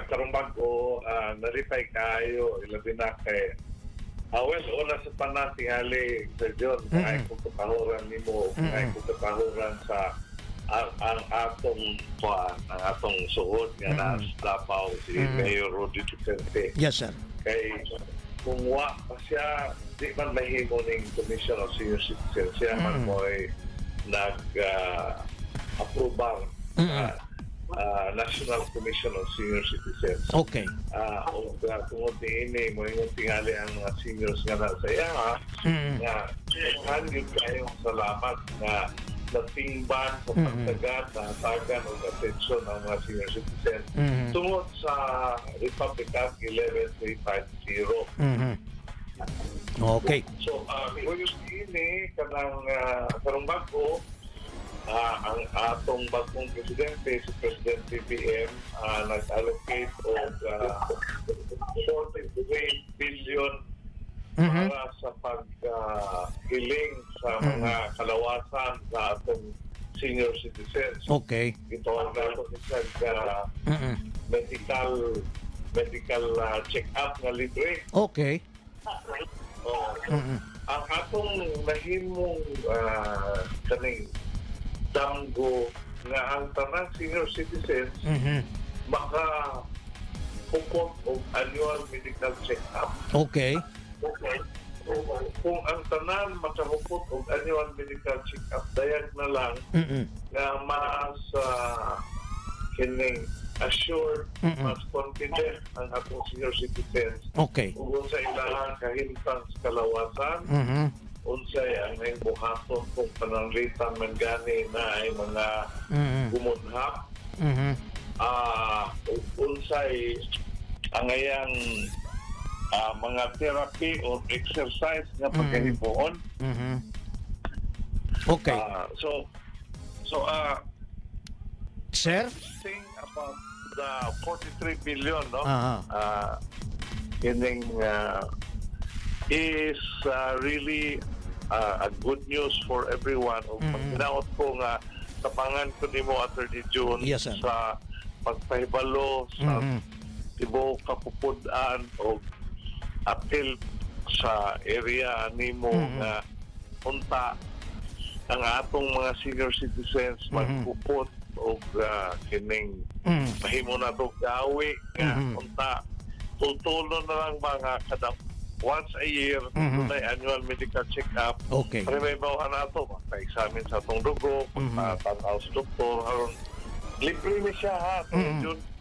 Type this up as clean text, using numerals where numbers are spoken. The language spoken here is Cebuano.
Karong bag-o, nalipay kaayo, ilabi na kay well, una sa tanan, tingali, Sir John, ay kung katahuran nimo, ay kung katahuran sa ang atong kuan, ang atong suhod nga nasa Davao, si Mayor Rody Duterte. Yes, sir. Kay kung wa pa siya, di man mahimo ning Commission of Senior Citizens. Siya man mo'y nag approval National Commission of Senior Citizens. Ug tungod niini, moingon tingali ang mga seniors nga nasa iya nga daghan gyud kayong salamat nga natingban sa pagtagat, nahatagan og atensyon ang mga senior citizens tungod sa Republic Act 11350. So, kung ini kanang karong bag-o, ang atong bagong presidente, si President BBM, nag-allocate og 43 billion para sa paghiling sa mga kalawasan sa atong senior citizens. Gitawag nato ni siya medical check-up nga libre. Oh, ang atong nahimong kaning damgo nga ang tanang senior citizens maka hupot og annual medical check-up. Okay. Kung ang tanan makahupot og annual medical check-up, dayag na lang nga mas kining assured, mas confident ang atong senior citizens ug unsa ilahang kahimtang sa kalawasan, unsay ang iyang buhaton kung pananglitan man gani na ay mga gumunhap, ug unsay ang iyang mga therapy or exercise nga pagkahimuon. So Sir? Thing about the 43 billion, no? Aha. Kining is really a good news for everyone. Ug pagkinaot ko nga tabangan ko nimo, Attorney June, Yes, sir. Sa pagpahibalo sa tibuok kapupud-an o apil sa area nimo nga unta ang atong mga senior citizens maghupot og kining mahimo na to gawi nga unta tultulo na lang mga kada once a year dunay annual medical check-up para may bawa nato magpa-examine sa atong dugo, pagpatanaw sa doktor aron libre ni siya ha, June.